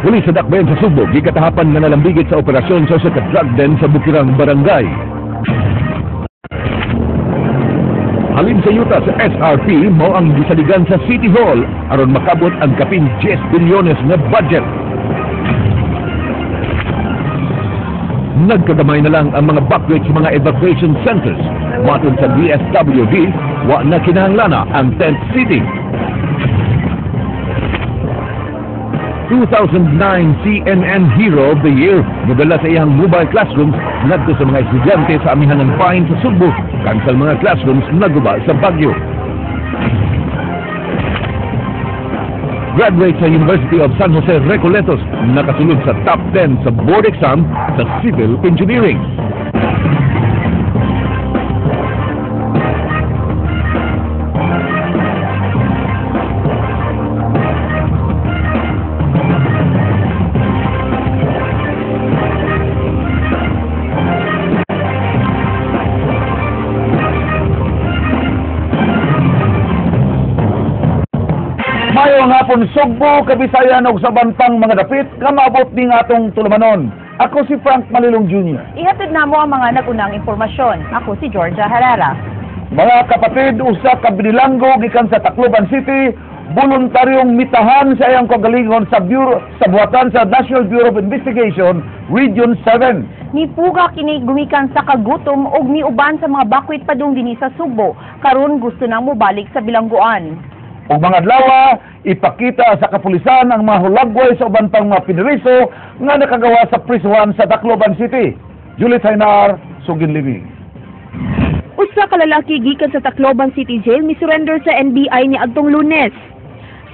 Pulis sa Dakbayan sa Sugbo, gikatahapan nga nalambigit sa operasyon sa usa ka drug den sa Bukirang Barangay. Halin sa yuta sa SRP, mao ang gisaligan sa City Hall aron makabot ang kapin 10 bilyones nga budget. Nagkagamay na lang ang mga bakwit sa mga evacuation centers. Matod sa DSWD, wa na kinahanglana ang tent city. 2009 CNN Hero of the Year modala sa iyang mobile classrooms ngadto sa mga estudyante sa amihanang bahin sa Sugbo, kansal mga classrooms naguba sa Baguio. Graduate sa University of San Jose Recoletos, nakasulod sa top 10 sa board exam sa civil engineering. Mayong hapon Sugbo, Kabisayan ug sa bantang mga dapit nga maabot ning atong tulumanon. Ako si Frank Malilong Jr. Ihatid namo ang mga nagunang impormasyon. Ako si Georgia Herrera. Mga kapatid, usa ka binilanggo gikan sa Tacloban City, voluntaryong mitahan sa iyang kagalingon sa bureau sa buhatan sa National Bureau of Investigation Region 7. Nipuga kini gumikan sa kagutom og miuban sa mga bakwit padung dinhi sa Sugbo. Karon gusto nang mobalik sa bilangguan. Ug mga adlaw, ipakita sa kapulisan ang mga hulagway sa uban pang mga piniriso nga nakagawa sa prisuhan sa Tacloban City. Julie Tainar, Sugin Living. Usa ka lalaki gikan sa Tacloban City Jail misurrender sa NBI niadtong Lunes.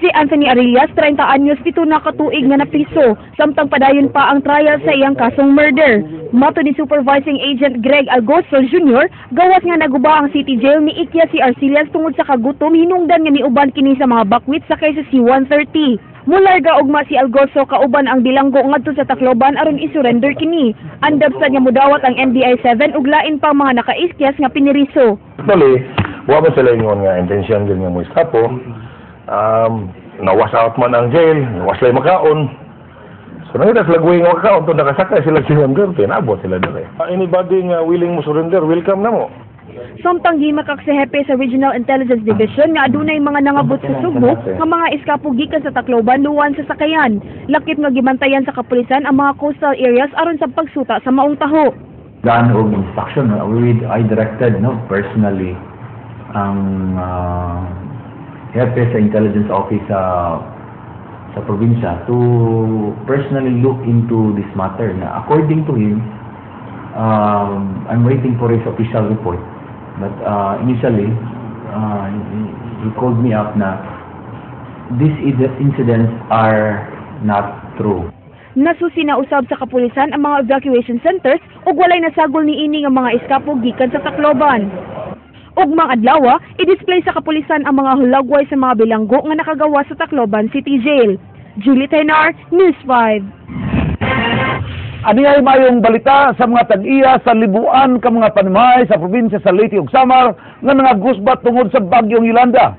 Si Anthony Arillas, 30 anyos, pito na katuig nga napiso, samtang padayon pa ang trial sa iyang kasong murder. Mato ni Supervising Agent Greg Algoso Jr., gawas nga naguba ang City Jail ni ikya si Arcillas tungod sa kagutom hinungdan nga miuban kini sa mga bakwit sakay sa C-130. Mularga ugma si Algoso kauban ang bilanggo ngadto sa Tacloban aron isurrender kini. Andab sad nga mudawat ang NBI 7 ug lain pang mga nakaikyas nga piniriso. Actually, wa ba sila ingon nga intention din nga mo eskapo. Na-wash out man ang jail, nawas sila makaon. So nangita sila guwing makaon, to nakasakay sila si 130, naabot sila dire. Anybody nga willing mo surrender, welcome na mo. Samtang gimakak sa hepe sa Regional Intelligence Division nga adunay mga nangabot sa Sugbo nga mga eskapo gikan sa Tacloban luwan sa sakayan. Lakip nga gibantayan sa kapulisan ang mga coastal areas aron sa pagsuta sa maong taho. Daan og instruction, no? I directed, no, personally ang hepe sa intelligence office sa probinsya to personally look into this matter. Na according to him, I'm waiting for his official report, but initially he called me up na these incidents are not true. Nasusi na usab sa kapulisan ang mga evacuation centers ug walay nasagol niini nga mga eskapo gikan sa Tacloban. Ug mga adlaw, i-display sa kapulisan ang mga hulagway sa mga bilanggo nga nakagawa sa Tacloban City Jail. Julie Tenar, News 5. Ani ay mayong balita sa mga tag-iya sa libuan ka mga panimahay sa probinsya sa Leyte ug Samar nga nangagusbat tungod sa bagyong Yolanda.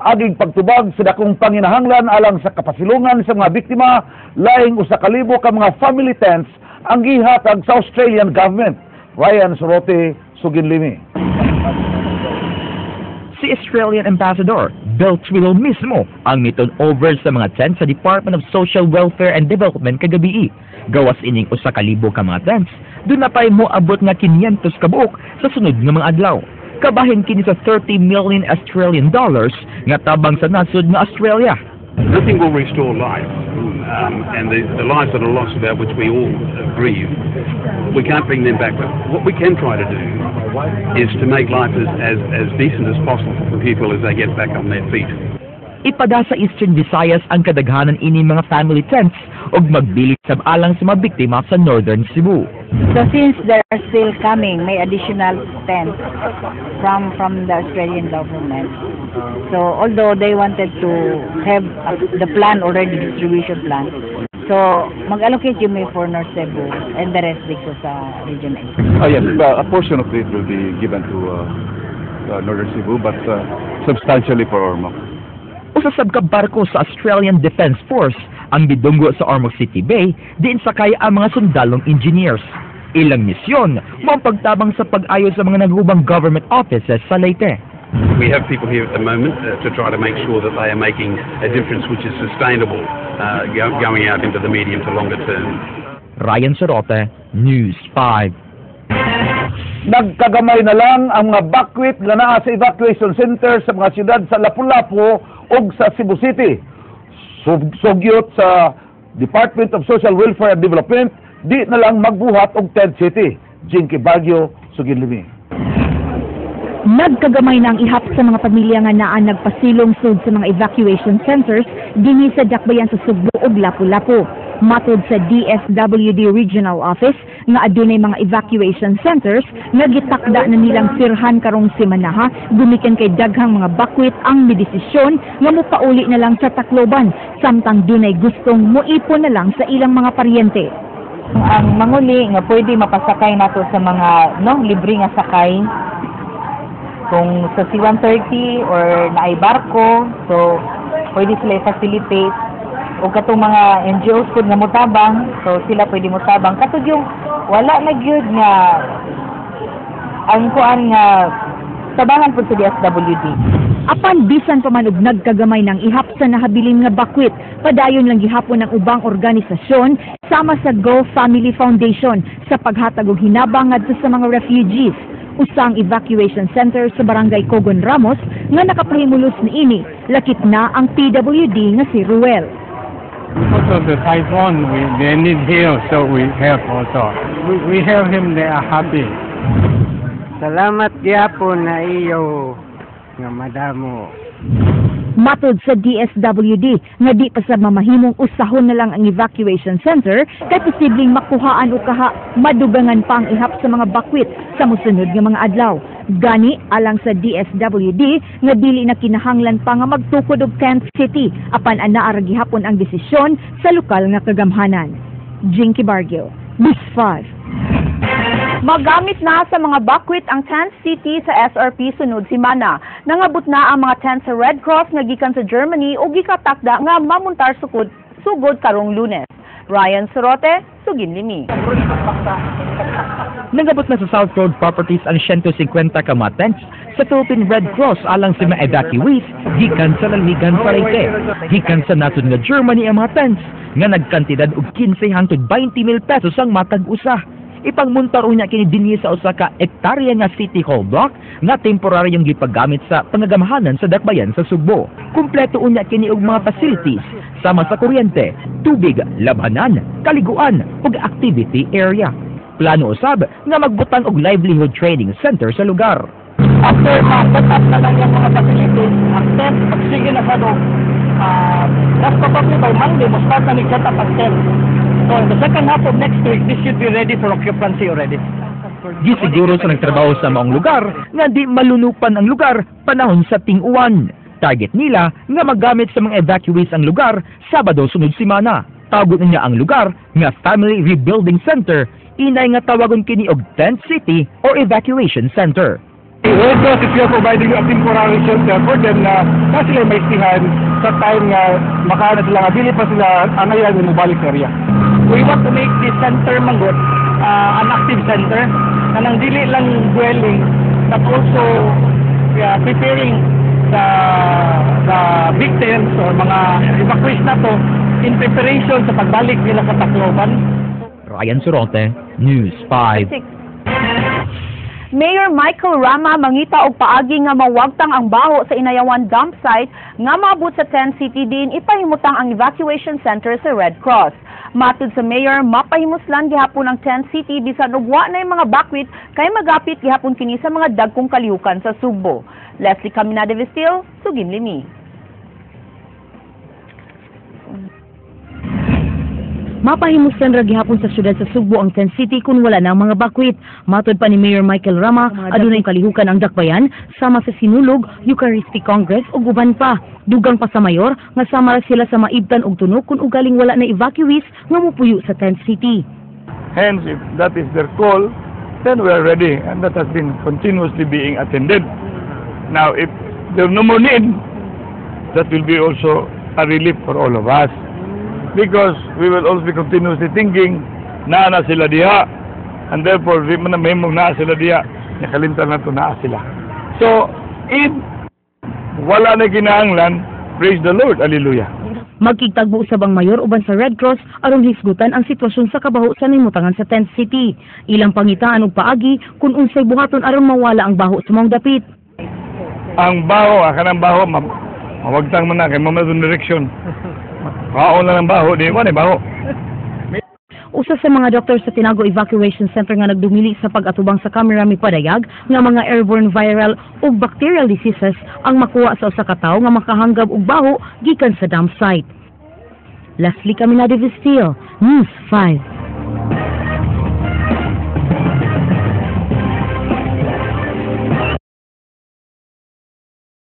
Aging pagtubag sa dakong panginahanglan alang sa kapasilungan sa mga biktima, laing 1,000 ka mga family tents ang gihatag sa Australian government. Ryan Sorote, Sugin Limi. Si Australian Ambassador Bill Twiddle mismo ang miton over sa mga tents sa Department of Social Welfare and Development kagabi. Gawas ining 1,000 ka mga tents, doon na pa'y moabot nga 500 ka buok sa sunod nga mga adlaw. Kabahin kini sa 30 million Australian dollars nga tabang sa nasod nga Australia. Nothing will restore life, and the lives that are lost, about which we all grieve, we can't bring them back. But what we can try to do is to make life as decent as possible for people as they get back on their feet. Ipada sa Eastern Visayas ang kadaghanan ini mga family tents ug magbili sab alang sa mga biktima sa Northern Cebu. So since they are still coming, may additional tents from the Australian government. So although they wanted to have the plan already, distribution plan, so mag-allocate yung may for North Cebu and the rest dito sa Region 8. Oh yes, a portion of it will be given to Northern Cebu, but substantially for Ormoc. Usa sab ka barko sa Australian Defence Force ang midunggo sa Ormoc City Bay diin sakay ang mga sundalong engineers. Ilang misyon mao ang pagtabang sa pag-ayo sa mga nagubang government offices sa Leyte. We have people here at the moment to try to make sure that they are making a difference which is sustainable going out into the medium to longer term. Ryan Sorote, News 5. Nagkagamay na lang ang mga bakwit nga naa sa evacuation center sa mga syudad sa Lapu-Lapu ug sa Cebu City. Sugyot sa Department of Social Welfare and Development, di na lang magbuhat og tent city. Jinky Baguio, Sugin Limi. Nagkagamay na ang ihap sa mga pamilya nga naa nagpasilong sud sa mga evacuation centers dinhi sa dakbayan sa Sugbo ug Lapu-Lapu. Matod sa DSWD Regional Office nga adunay mga evacuation centers nga gitakda na nilang sirhan karong semanaha gumikan kay daghang mga bakwit ang midesisyon nga mopauli na lang sa Tacloban, samtang dunay gustong moipon na lang sa ilang mga paryente. Ang manguli nga pwede mapasakay nato sa mga, no, libre nga sakay kung sa C-130 or naay barko, so pwede sila i-facilitate, o katong mga NGOs pud nga motabang, so sila pwede motabang katong yung wala na gyud nga ang kuan nga tabangan pud sa DSWD. Apan bisan pa man og nagkagamay ng ihap sa nahabilin nga bakwit, padayon lang gihapon ang ubang organisasyon sama sa Go Family Foundation sa paghatag og hinabang ngadto sa mga refugees. Usang evacuation center sa Barangay Cogon Ramos nga nakapahimulos niini, lakip na ang PWD nga si Ruel. Because of the typhoon, they need help, so we help also. We help him, they are happy. Salamat gyapon na iyo nga madamo. Matod sa DSWD nga di pa sa mamahimong usahon na lang ang evacuation center kay posibleng makuhaan o kaha madugangan pa ang ihap sa mga bakwit sa mosunod nga mga adlaw. Gani alang sa DSWD nga dili na kinahanglan pa nga magtukod og tent city, apan anaa ra gihapon ang desisyon sa lokal nga kagamhanan. Jinky Bargio, News 5. Magamit na sa mga bakwit ang tent city sa SRP sunod simana. Nangabot na ang mga tent sa Red Cross nga gikan sa Germany ug gikatakda nga mamuntar sukod sugod karong Lunes. Ryan Sorote, Sugin Limi. Nangabot na sa South Road Properties ang 150 ka mga tents sa Philippine Red Cross alang sa mga evacuees gikan sa lamigan sa Leyte. Gikan sa nasod nga Germany ang mga tents nga nagkantidad og 15 hangtod 20 mil pesos ang matag usa. Ipangmuntar unya kini dinhi sa usa ka ektarya nga City Hall block nga temporaryong gipagamit sa pangagamahanan sa dakbayan sa Sugbo. Kumpleto unya kini og mga facilities sama sa kuryente, tubig, labhanan, kaliguan ug activity area. Plano usab nga magbutang og livelihood training center sa lugar. After ma-set up na lang yung mga facilities, ang tent, magsige na sa do, that's probably by Monday, mo start na ni set up ang tent. So in the second half of next week, this should be ready for occupancy already. Gisiguro sa nagtrabaho sa maong lugar nga di malunupan ang lugar panahon sa ting-uwan. Target nila nga magamit sa mga evacuees ang lugar Sabado sunod semana. Tawgon niya ang lugar nga Family Rebuilding Center, inay nga tawagon kini og tent city or evacuation center. Red Cross is here providing a temporary shelter for them na sila maistihan sa time nga makaana sila nga dili pa sila angayan nga mobalik sa area. We want to make this center manggod an active center, kanang dili lang dwelling but also preparing the victims or mga evacuees na to in preparation sa pagbalik nila sa Tacloban. Ryan Sorote, News 5. Mayor Michael Rama mangita og paagi nga mawagtang ang baho sa Inayawan dump site nga maabot sa tent city din ipahimutang ang evacuation center sa Red Cross. Matud sa mayor, mapahimuslan gihapon ang tent city bisan og wa na mga bakwit kay magapit gihapon kini sa mga dagkong kalihukan sa Sugbo. Leslie Caminada Vestil, Sugin Limi. Mapahimuslan ra gihapon sa syudad sa Sugbo ang tent city kung wala na ang mga bakwit. Matod pa ni Mayor Michael Rama, adunay kalihukan ang dakbayan sama sa Sinulog, Eucharistic Congress ug uban pa. Dugang pa sa mayor nga sama ra sila sa maibtan og tunok kung ugaling wala na evacuees nga mopuyo sa tent city. Hence, if that is their call, then we are ready, and that has been continuously being attended. Now, if there's no more need, That will be also a relief for all of us. Because we will also be continuously thinking, naa na sila diha. And therefore, di man na mahimong naa sila diha. Nakalimtan na to naa sila. So, if wala na kinahanglan, praise the Lord, hallelujah. Magkigtagbo usab ang mayor uban sa Red Cross aron hisgutan ang sitwasyon sa kabaho sa nahimutangan sa Tent City. Ilang pangitaan og paagi kung unsay buhaton aron mawala ang baho sa maong dapit. Ang baho, kanang baho, mawagtang man na, kay mao man direksyon. Kaon na ng baho, di ba ni baho? Usa sa mga doktor sa Tinago Evacuation Center nga nagdumili sa pag-atubang sa kamera mipadayag nga mga airborne viral ug bacterial diseases ang makuha sa usa ka tawo nga makahanggab og baho gikan sa dump site. Leslie Caminade Vestil, News 5.